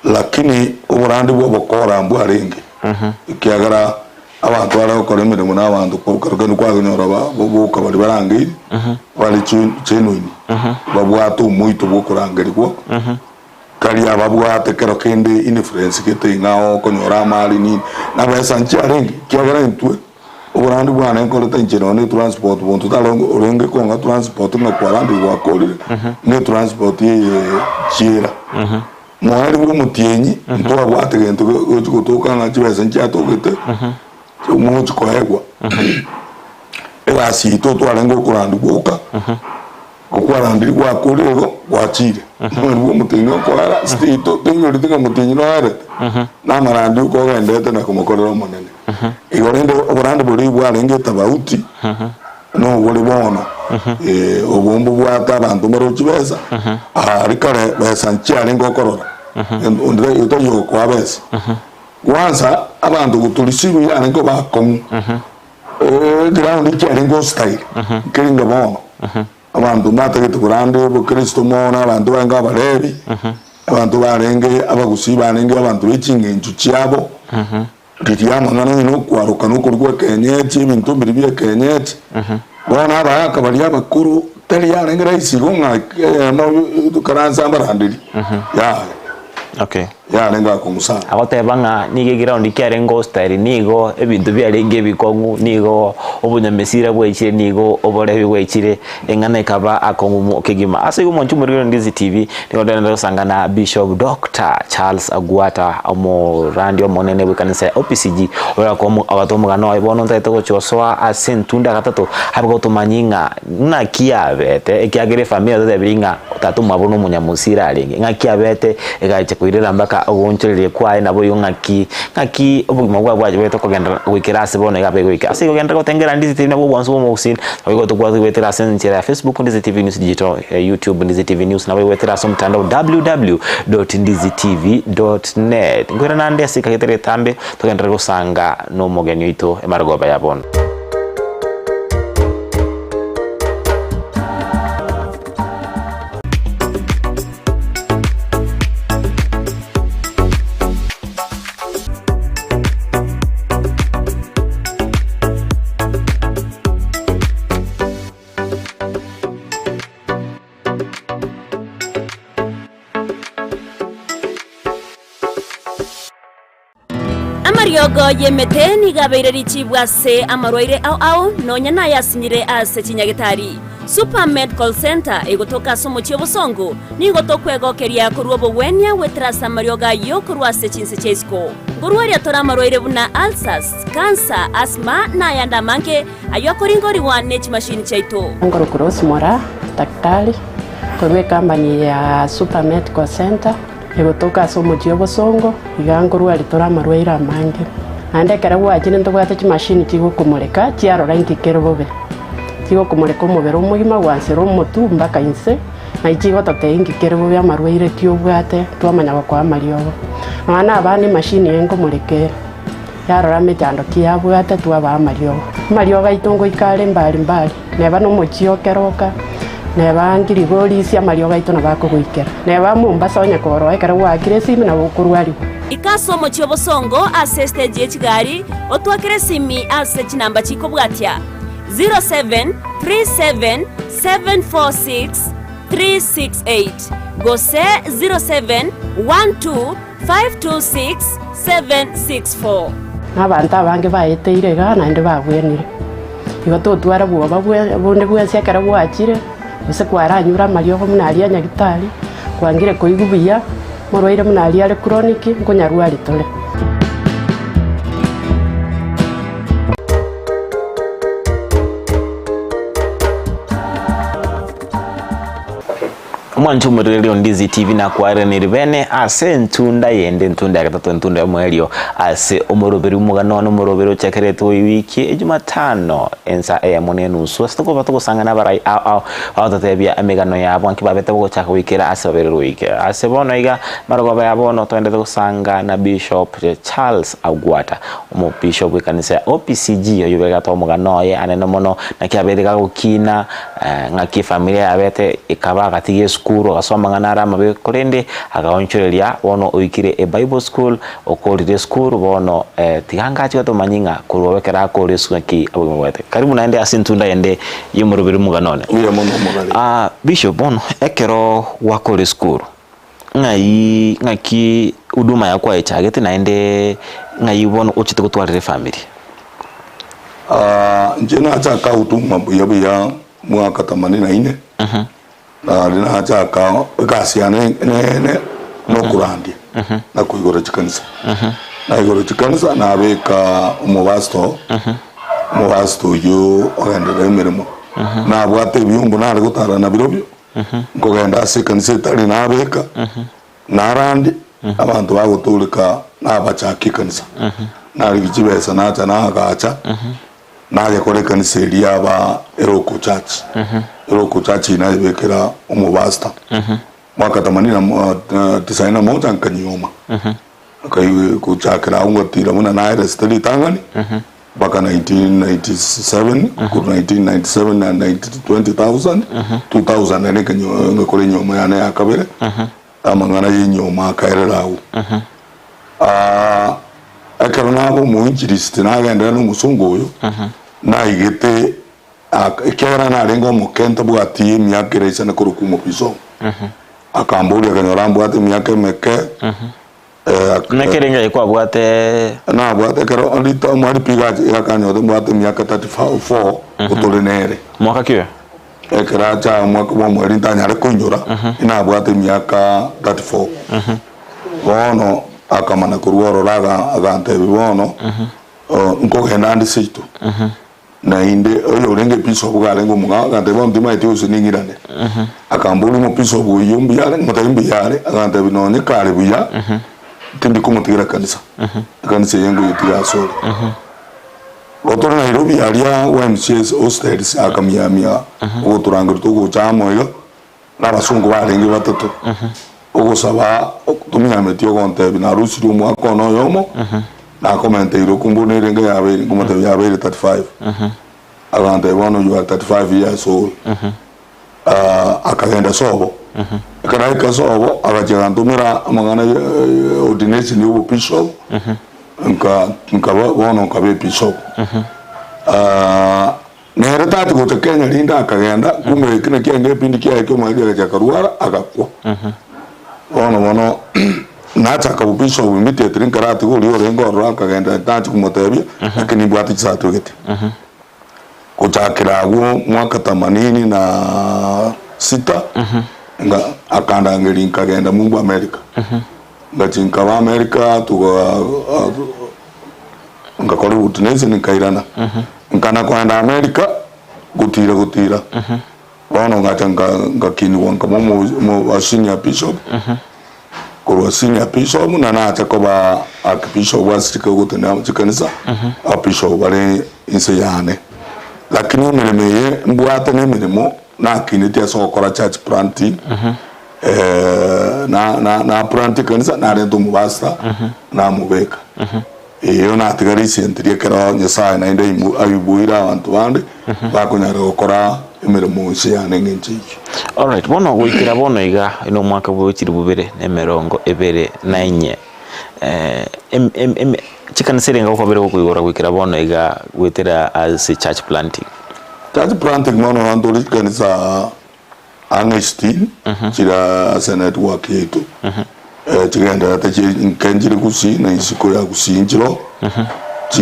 Lakini oborandi bw'obokora mbwarenge, ekiagera abanto bare gokora emeremo na abanto kero kende kwanyora boka baria barangeiri bare genuine, babwate omoito bw'okorangerigwa. Tari ababwate kero kende influence gete ing'a okonyora amari nini, na besa nchiarenge, ekiagera intwe oborandi bwane nkorete inche nonya ne transport monto tare orenge kong'a transport ng'a kwarandire gwakorire, ne transport eye chiera. Moerio bwa omotienyi ntwabwate gento gochi gotoka ng'a chibesa nchiatogete, mochi koegwa. Egasi yaito twarenge okorandi gwoka. Okwarandire gwakorire igo, gwachire. Omweri bw'omotenyi okoera, ase toinyoreti ng'a omotenyi noerete, na amarandi okogendete na komokorera Omonene. Igo rende oborandi boria bwarenge etabauti, nobore bono. Obo mbobwate abanto mbare chibesa, aria kare besa nchiarenge okorora, onde taiyo okoa besa. Kwanza abanto gotorisiwa yarenge koba akong'u. Eground ekiarenge hostile, nkeringa bono, abanto mbatagete koranda obokristo mono, abanto barenge abarebi, abanto barenge abagusii barenge abanto be ching'encho chiabo, riria amang'ana onye na okwaroka na okorua ekenyechi, ebinto mbiria bia ekenyechi, bono abagaka baria abakoro tari yarenge rahisi igo ng'a eyemo tokaranse abaranderia, yaya. Okay. Yarenge akong'u sana. Agoteba ng'a nigo eground kiarenge hostile, nigo ebinto biarenge ebikong'u, nigo obonyamesira bwaichire, nigo oborebi bwaichire, eng'ana ekaba akong'u mo kegima. Ase igo omonche omorwire Ndizi TV, nigo togenderete gosanga na Bishop Doctor Charles Agwata, omorandi omonene bw'ekanisa ya OPCG, oyo akomo agatoa omogano oye bono ntagete gochia gosoa ase entunda ya gatato, abe gotomanyia ng'a Ng'aki abete, ekiagera efamiri yatotebirie ng'a tata omwabo nomonyamusira arenge, ng'aki abete egacha koirera mpaka ogoonchoreria kwaye naboigo ng'aki ng'aki obogima bwaye bwachete kogenderera goikera ase bono iga abe goika. Ase igo genderera gotengera Ndizi TV nabwo obwansu bwa omogusii, naboigo tokobwate goetera ase enchera ya Facebook Ndizi TV News Digital, YouTube Ndizi TV News, naboigo goetera ase omotandao www dot ndizi tv dot net. Nkoirana ande ase ekagete getambe togenderere gosanga nomogeni oito emarogoba ya bono. Amariogo y'emete nigo abeire richibu ase amarwaire ao ao, nonya nayasinyire ase chinyagetari. Super Medical Centre egotoka ase omochie obosongo, nigo tokwegokeria korwa obogwenia goetera ase amariogo ayio korwa ase chinse chia isiko. Nkorwaria tore amarwaire buna ulcers, cancer, asthma na ayande amange ayio akoringorigwa ne chimashini chiaito. Nkorokwa Rose Moraa, daktari, korwa ecompany ya Super Medical Centre. Egotoka ase omochie obosongo, iga nkorwa ritore amarwaire amange. Naende ekero gwachire ntobwate chimashini chigokomoreka chiarora inki kere bobe. Chigokomoreka omobere omogima gwansera omotwe mpaka inse, naye chigototebia inki kere bobe amarwaire ki obwate twamanya gokoa amariogo. Nonya na abana emashini eye nkomoreka ere, yarora emechando ki yabwate twabaa amariogo. Amariogo aito ngoika are mbari mbari. Neba nomochie o keroka, neba Ngirigorisia amariogo aito nabo akogoikera. Neba Mombasa onye koroa ekero gwaakire esimi nabo okorwarigwa. Ika ase omochie obosongo ase estage ye chigari, otwakere esimi ase chinamba chikobwatia, 0737746368 gose 0712526764. Na abanto abange baeteire igaa naende babwenire. Igo totware bwoba bonde bwensi ekero gwachire, gose kwaranyure amariogo buna aria a nyagitari, kwangire koigwa buya, morwaire buna aria are chronic, nkonyarwari tore. Omwancho omoriri o Ndizi TV nakwaraniri bene ase entunda yende entunda ya gatato entunda y'omoerio ase omoroberi omogano one omoroberi ochakeretwe ewiki ejumatano ensa eyemo na enusu ase tokoba togosangana abarai ao ao bagototebia emegano yabo naki babete bogochaka goikera ase babere roike ase bono iga marogoba ya bono toendete gosanga na Bishop Charles Agwata Omobishop bw'ekanisa ya OPCG oyio begate omogano oye anene mono naki abeire gagokina Ng'aki efamilia yabete ekaba agatiga esukuru agasoma amang'ana are amabe korende agaonchoreria bono oikire ebible school okorire esukuru bono tiga ngache gotomanyie ng'a korwa ekero akore esukuru ng'aki obogima bwate. Karibu naende ase entunda ende y'omoroberi omogano one. Mbuya mono omogare. Bishop bono ekero gwakora esukuru ng'ai ng'aki huduma yao kwayechagete naende ng'ai bono ochete gotwarera efamiri? Inche nachaka huduma buya buya mwaka themanini na ine, nari nachaka egasi yane nene nokorandia na koigora chikanisa. Naigora chikanisa nabeka omopastor, omopastor oyio ogenderera emeremo, nabwate ebiombo nare gotara nabirobio. Nkogenda ase ekanisa etari nabeka, narandie, abanto bagotooreka nabachake ekanisa. Narigia chibesa nacha nagacha, nagekora ekanisa eria yaba Eroko Church. Eroko Church eyio nayebekera omopastor. Mwaka themanini na mo tisaini na moja nkanyioma. Nkai gochakera agwo ngatira buna naeresete ritang'ani. Mpaka 1997 korwa 1997 na 20,000 2000 naende ngakora enyiomo yane ya kabere, amang'ana ya enyiomo akaerera agwo. Ekero naba omoinjilisti nagenderera na omosongo oyo, naigete ekiagera narenge omoke ntabwati emiaka ere isane korokwa omobisho, akamboria akanyora mbwate emiaka emeke. Naki erenge aye kwabwate. Nabwate ekero rito omwaripi iga iga akanyote mbwate emiaka 34 otore nere. Mwaka ki oyo? Ekero acha omwaka bwa omweri ntanyare koinyora, inabwate emiaka 34. Bono akamana korwa ororo aga agantebia bono, nkogenda ande seito. Naende oyo orenge ebisobu iga arenge omong'ao, agantebia, Bono timaeti gose ning'irane. Akamboria omobisobu oyio mbuya are, nkamotebia mbuya are, agantebia nonye kare buya, tindi komotigera kanisa, ekanisa eye nkoyetiga asore. Igo tore Nairobi aria YMCA hostels akamiamia ogotorangeria togocha amo iga, na abasongo barenge batato, ogosaba tomiametie ogontebia narusirie omwaka one oyomo, nakomenteire okwo mbuna erenge yabeire, nkomotebia yabeire 35. Agantebia bono you are 35 years old. Akagenda sobo, ekero aika sobo agachia agantomera amang'ana ya ordination ya obobishop, nka nkaba bono nkaba ebishop. Nere tati gocha Kenya rinde akagenda, kumbe eki nakio kiarenge egepindi kiaye ki'omoerio agacha akarwara agakwa. Bono bono nachaka bobishop immediately nkaratiga oria orenge ororo akagenda nachia komotebia lakini nimbwate chicertificate. Gochakera abwo mwaka themanini na sita nga akandangeria nkagenda mumbu America. Ngachia nkaba America tuga Ngakora obotunensi nkairana. Nkana kogenda Amerika, gotira gotira. Bono ngacha nka- ngakinigwa nkaba omo omo senior bishop, korwa senior bishop na nacha koba archbishop ase chika gotenena chikanisa, ababishop bare inse yane. Lakini emeremo eye mbwate na emeremo nakinetie ase ogokora church planting, na na na plant ekanisa, narenta omopastor, namobeka. Erio natiga recently ekero Nyasaye naende aiboire abanto bande bakonyara gokora emeremo inse yane engencho eyio. Alright, bono goikera bono iga ino omwaka bwe chilifu bibere na emerongo ebere na enye em- em- em- chikanisa erenga okwabere gokoigora goikera bono iga goetera ase church planting? Church planting bono abanto ore chikanisa ang'e sitini chire ase network yaito chigendererete chi nke nchire gusii na isiko ya gusii nchiroo chi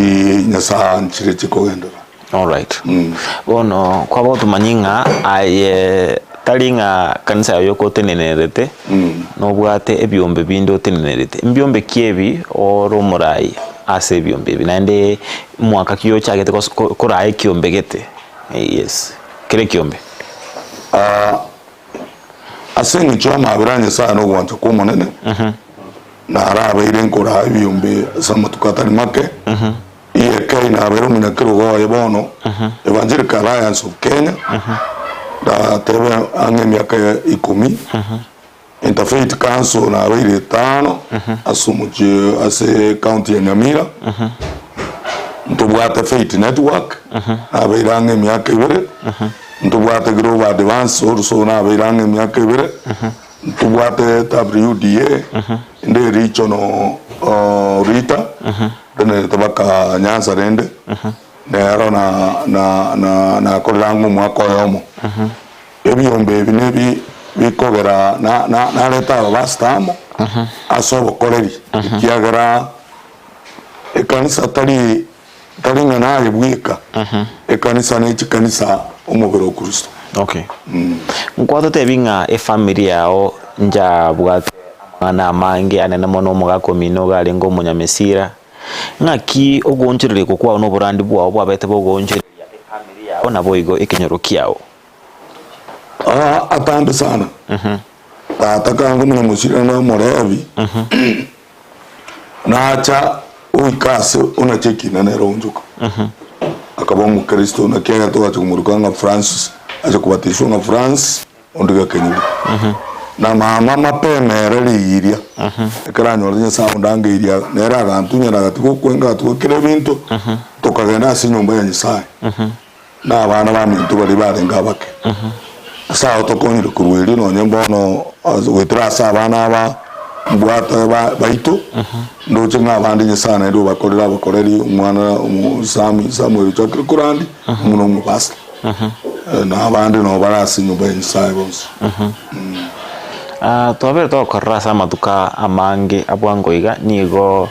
nyasaye nchire chikogenderera. Alright. Bono kwaba otomanyie ng'a aye tari ng'a kanisa yaye yoka otenenerete, nobwate ebiombe binde otenenerete. Mbiombe ki ebi ore omorai ase ebiombe ebi? Naende mwaka ki ochagete gos koraa ekiombe gete? Yes. Kera ekiombe. Ase engencho y'amabera a Nyasae na ogwancha kw'Omonene, narabeire nkoraa ebiombe ase amatuko atari make, EAK nabeire omonyakerogo oye bono, Evangelical Alliance of Kenya, ndatebe ang'e emiaka ikomi, Interfaith Council nabeire etano ase omochie ase ecounty ya Nyamira, ntobwate Faith Network nabeire ang'e emiaka ebere, ntobwate Global Advance also nabeire ang'e emiaka ebere, ntobwate WDA ende regional leader, ndenerete mpaka Nyanza rende, nero na na na nakorire ang'e omwaka oyomo. Ebiombe ebi nebi bikogera narete abapastor amo ase obokoreri, ekiagera ekanisa tari tari ng'a naye bweka, ekanisa ne chikanisa omobere o Kristo. Okay. Nkwatotebi ng'a efamiri yao njabwate amang'ana amange anene mono omogaka omino iga arenge omonyamesira, ng'aki ogoonchoreria okwo kwao na oborandi bwao bwabete bogoonchoreria efamiri yao naboigo ekenyoro kiao? Aa atambe sana. Tata kanga omonyamosira na omorebi, nacha oika ase onache ekina nere onchoka. Akaba omokristo naki aye togacha komoruka ng'a Francis, acha kobatiswa ng'a Francis onde gakenyire. Na mama mapema ere rigiria, ekero anyorete Nyasaye ondangeirie nere agantunyana agatiga okwenga agatiga kera ebinto, tokagenda ase enyomba ya Nyasaye. Na abana baminto baria barenge abake. Ase ao tokonyire korwa erio nonye mbono goetera ase abana aba mbwate baito, ndoche ng'a abande Nyasae naende obakorere abakoreri omwana Sami Samuel ochakire korandia, buna omopastor. Na abande nabo bare ase enyomba ya Nyasae bonsi. Twabere togokorera ase amatuko amange abwango iga, nigo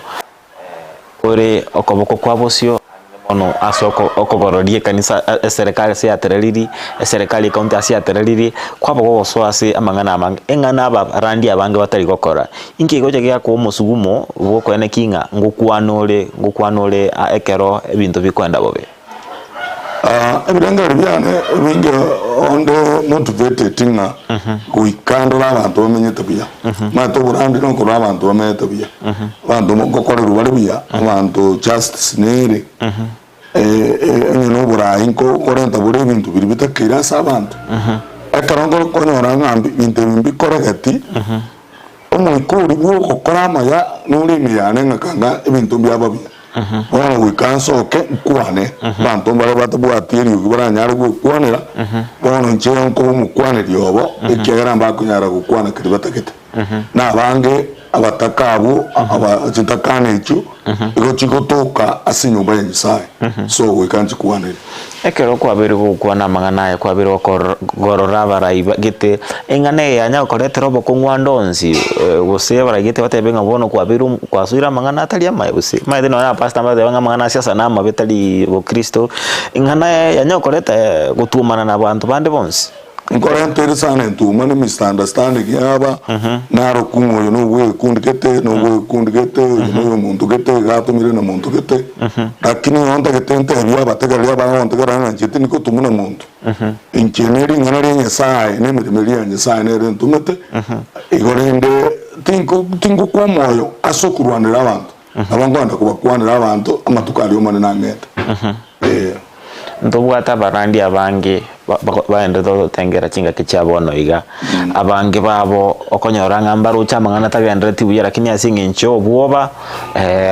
Ore okoboko kwa bosio ang'e mono ase okogororia ekanisa eserekari ase yatereriri, eserekari ekaunti ase yatereriri, kwaba gogosoa ase amang'ana amange, eng'ana abarandi abange batari gokora. Inki egocha giakoa omosugumo bw'okoeneki ng'a ngokwana ore ngokwana ore ekero ebinto bikoenda bobe? Ebirengererio biane ebinge onde motivated ng'a goika ndore abanto bamenyete buya. Omanyete oborandi nokorora abanto bamenyete buya, abanto ngokorerwa bare buya, abanto justice nere, onye na oborai nkorenta bore ebinto biria bitakeire ase abanto. Ekero nkonyora ng'a ebinto ebi mbikoregeti, omoika oria bwa ogokora amaya nore ime yane ng'a kanga ebinto mbiaba buya. Bono goika nsoke nkwane, abanto mbare batabwati eriogi baranyare gwekwanera, bono inche nkoba omokwaneri obo, ekiagera mbakonyara gokwana keria batagete. Na abange abataka abwo, aba chintakana echio, igo chigotoka ase enyomba ya Nyasae, so goika nchikwanere. Ekero kwabeire gokwana amang'ana aya, kwabeire gokogorora abarai gete, eng'ana eye yanya gokoretera obokong'u ande onsi, gose abarai gete batebe ng'a bono kwabeire omo kwasoire amang'ana atari amaya gose, omanyete nonye abapastor mbatebe ng'a amang'ana a siasa na amabe tari bokristo, eng'ana eye yanya gokoreta gotuomana na abanto bande bonsi. Nkorenta ere sana entuoma ne misunderstanding yaba naro kung'u oyo no bwegekundi gete no bwegekundi gete oyo no oyomonto gete iga atomire na monto gete lakini igo ntagete ntebie abategereri abagontegerera ng'a inche tindi gotomwa na monto inche ne ring'ana ria Nyasaye na emeremo eria ya Nyasaye nere entomete igo rende tinko tingokwa omoyo ase okorwanera abanto nabo nkoenda kobakwanera abanto amatuko aria Omonene ang'ete eh. Ntobwate abarandi abange bagenderete gototengera chingaki chia bono iga, abange babo okonyora ng'a mbaroche amang'ana atagendereti buya lakini ase eng'encho ya obwoba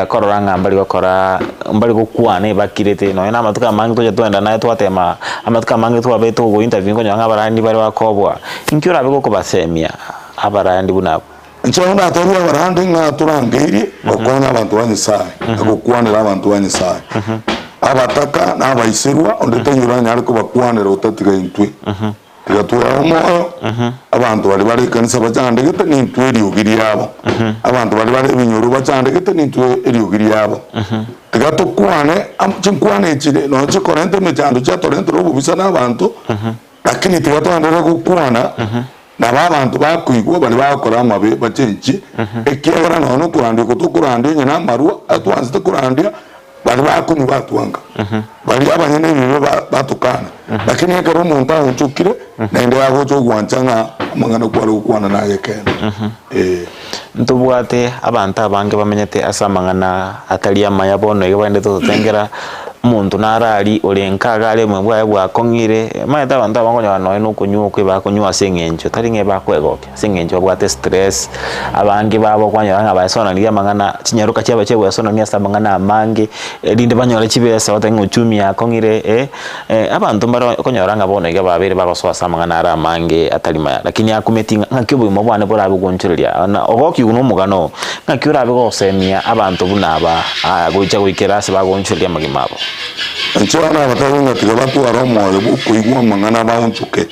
korora ng'a mbari gokora mbari gokwana ebakirete nonye na amatuko amange tocha twagenda naye twatema amatuko amange twabete ogo interview nkonyora ng'a abarandi bare bakoboa. Inki orabe gokobasemia abarandi buna abwo? Inche bono natebire abarandi ng'a torangeirie gokonya abanto ba Nyasae na gokwanera abanto ba Nyasae. Abataka na abaiserwa, onde taiyo oranyare kobakwanera otatiga intwe. Tiga tweae omoyo, abanto baria bare ekanisa bachandegete nintwe eriogi riabo. Abanto baria bare ebinyoro bachandegete nintwe eriogi riabo. Tiga tokwane am- chinkwana echi nonye chikorenta emechando chiatorentera obobisa na abanto, lakini tiga toenderere gokwana. Nabo abanto bakoigwa baria bagokora amabe bachenchie, ekiagera nonya nokorandia oko tokorandia onye namarwa atwansete korandia, Baria bakonywa batwanga, baria abanyene ebibe batokana. Lakini ekero omonto aonchokire, naende agocha ogwancha ng'a amang'ana kware gokwana naye ekeene. Ee. Ntobwate abanto abange bamenyete ase amang'ana atari amaya bono iga baendete gototengera, omonto naro aria ore nka iga aria obogima bwaye bwakong'ire, omanyete abanto aba okonyora nonye na okonywa okwo ebakonywa ase eng'encho tari ng'a ebakwegokia. Ase eng'encho babwate stress, abange babo kwanyora ng'a baesonanirie amang'ana, chinyaroka chiabo chiagwesonania ase amang'ana amange, erinde banyore chibesa batebe ng'a uchumi yakong'ire eh, abanto mbare okonyora ng'a bono iga babeire bagosoa ase amang'ana are amange atari maya. Lakini akumeti ng'a ng'aki obogima bwane borabe gonchoreria na ogokigwa na omogano oo, ng'aki orabe gosemia abanto buna aba aya gocha goikera ase bagoonchoreria amagima abo. Inche nabatebi ng'a tiga batware omoyo bw'okoigwa amang'ana baonchoke.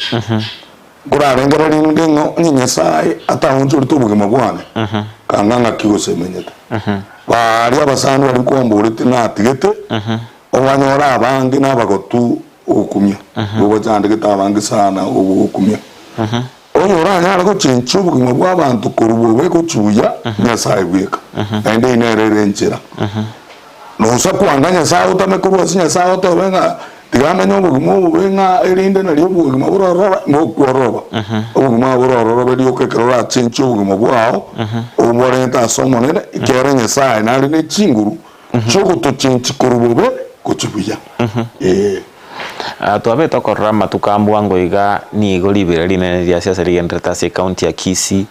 Nkorarengererie rinde ng'a onye Nyasae ataonchorete obogima bwane, kanga ng'aki gose menyete. Baria abasani baria kwamborete natigete, obanyore abange nabagotu ogokumia, nigo bachandegete abange sana ogokumia. Onye oranyare gochenchia obogima bw'abanto korwa bobe gochia buya, Nyasae bweka, naende eyio nere ere enchera. Nosa kwanga Nyasae otame korwa ase Nyasae otebe ng'a tiga amenye obogima obobe ng'a erinde nario obogima borororobe, mokwororoba. Obogima borororobe rioka ekero orachenchie obogima bwao, oborente ase Omonene, ekiagera Nyasae nare ne chinguru chi'ogotochenchia korwa bobe gochia buya. Ee. Twabete okorora amatuko a bwango iga nigo riberera rinene ria siasa rigendererete ase ecounty ya Kisii.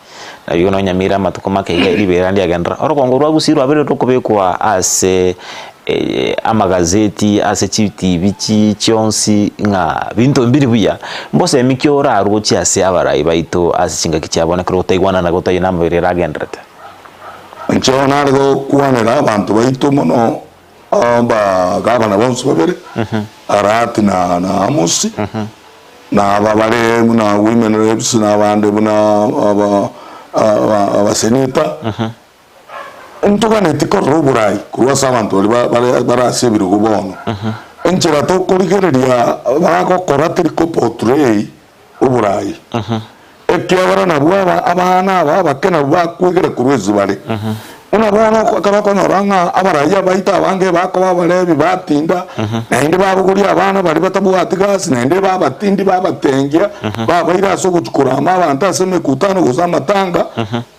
Naboigo nonya Nyamira amatuko make iga riberera ndiagenderera. Orogongo rwa Gusii rwabeire rokobekwa ase amagazeti, ase chitibi chi chionsi ng'a binto mbiri buya. Mbosemi ki orarwe gochia ase abarai baito ase chingaki chia bono ekero gotaigwanana gotaiyo na amaberero agendererete? Inche bono nare gokwanera abanto baito mono abagabana bonsi babere, Arati na na Amosi, na aba bare buna women reps, na abande buna aba aba abaseneta, ntoganeti korora oborai korwa ase abanto baria ba bare bare ase ebirogo bono. Enchera tokorigereria bagokora teri ko portray oborai, ekiagera nabwo aba abana aba abake nabwo bakwegera korwa ase bare. Buna bono ekero okonyora ng'a abaraia baito abange bakoba abarebi batinda, naende babogoria abana baria batabwati gasi, naende babatindi babatengia, babaira ase ogochia korama abanto ase emekutano gose amatanga,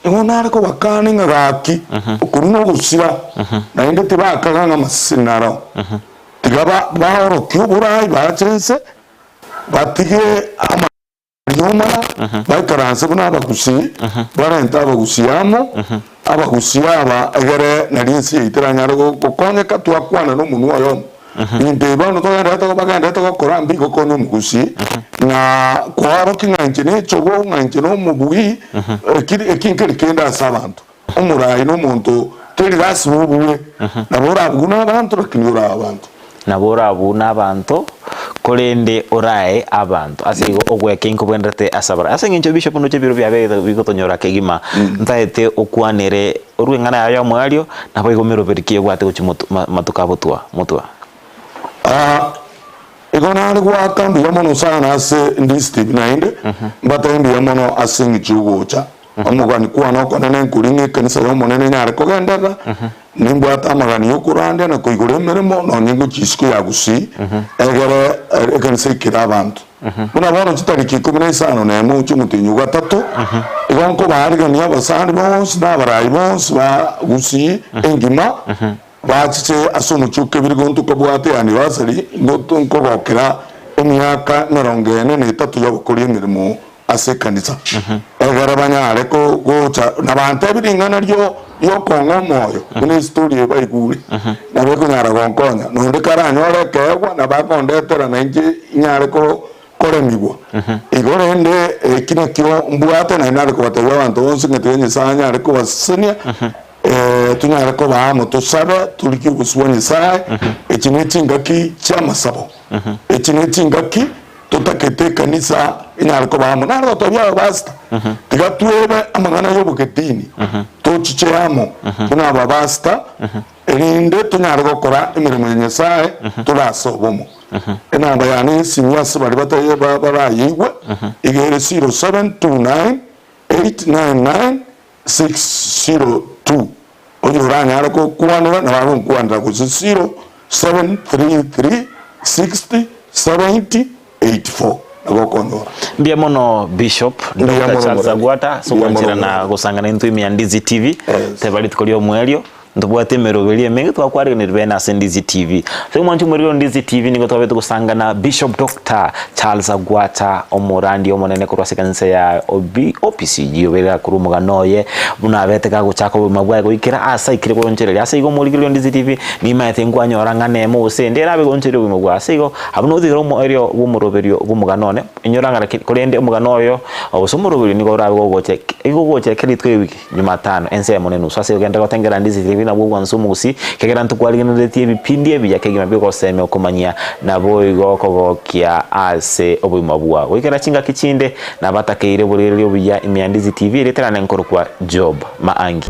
igo nare kobakania ng'a gaki, okorwa nogosira, naende tibakaga ng'a amaseseni narao. Tiga baorokie oborai baache inse, Batige amariomana, baikaranse buna abagusii, barente abagusii amo, abagusii aba egere nario ense yaito eranyare gokonyeka, twakwana nomonwa oyomo. Ebinto ebi bono togenderete bagenderete gokora mbigokonya omogusii, na koarokia ng'a inche nechogo, ng'a inche nomobui, eki eki nkeri kende ase abanto. Omorai nomonto teri lasima obue, nabo orabugwe nabanto lakini orae abanto. Nabo orabugwe nabanto, korende orae abanto. Ase igo ogwekei nkobwenerete ase abarai. Ase eng'encho Bishop ndoche ebiro biabeire bigotonyora kegima, ntaete okwanere orue eng'ana yaye y'omoerio, naboigo meroberi ki ebwate gochia motu matuko abotwa motwa. Aa, igo nare goaka mbuya mono sana ase ndistv naende mbatebie mbuya mono ase eng'encho y'ogocha. Omogani kwane okonene nkori ng'a ekanisa y'Omonene enyare kogenderera, nimbwate amagani y'okorandia na koigora emeremo nonye ngochia isiko ya Gusii, egere ekanisa eikere abanto. Buna bono chitariki ikomi na isano nemo gochia omotienyi o gatato, igo nkobaarigania abasani bonsi na abarai bonsi ba Gusii engima, bachiche ase omochie o Kebirigo ntokabwate anniversary, nkogokera emiaka emerongo ene na etato y'ogokoria emeremo ase ekanisa, egere banyare gocha na bantebie ring'ana ri'okong'a omoyo, buna esitori eye baigure, nabo ekonyara gonkonya. Na onde karanyore ekeegwa, nabo akondetera na inche inyare koremigwa. Igo rende eki nakio mbwate, naende nare kobatebia abanto bonsi ng'a tiga Nyasae anyare kobasesenia, tonyare koba amo tosabe, torigie obosio bwa Nyasae, echi ne chingaki chi'amasabo, echi ne chingaki Totagete ekanisa enyare koba amo. Nare gotebia abapastor, tiga twebe amang'ana y'obogedini, tochiche amo buna abapastor, erinde tonyare gokora emeremo ya Nyasae tore ase obomo. Enamba yane y'esimi ase baria batari barayeigwe iga ere 0729 899 602. Onye oranyare gokwanera nabo agonkwanera gose 0. 733 60 70 84 nabo okonyora. Mbuya mono Bishop Mbuya Doctor mono Charles moremi. Agwata ase Mbuya mono ogwancherana moremi. gosangana intwe ime ya Ndizi TV Yes. teba rituko ria omoerio ntobwate emeroberio emenge twakwariganirie bene ase Ndizi TV. Ase omwancho omoriri o Ndizi TV nigo twabete gosangana Bishop Doctor Charles Agwata omorandi omonene korwa ase ekanisa ya OB OPCG oberire korwa omogano oye buna abete gagochaka obogima bwaye goikera ase aikire goonchoreria. Ase igo omorigereria o Ndizi TV nimaete nkwanyora ng'a nemo gose ende erabe goonchoreria obogima bwao. Ase igo Abwo notigere omoerio bw'omoroberio bw'omogano one, inyora ng'a lakini korende omogano oyo gose omoroberio nigo orabe gogocha igo gogocha ekero rituko ewiki Jumatano ensemo nenusu ase ogenda gotengera ndisi ribi nabwo obwansu omogusii kegera ntokwarigneretie ebipindi ebiya kegima bi'ogosemia okomanyia naboigo kogokia ase obogima bwao goikera chingaki chinde nabatakeire oborigereria obuya ime ya Ndizi TV erieta riane nkorokwa Job Maangi.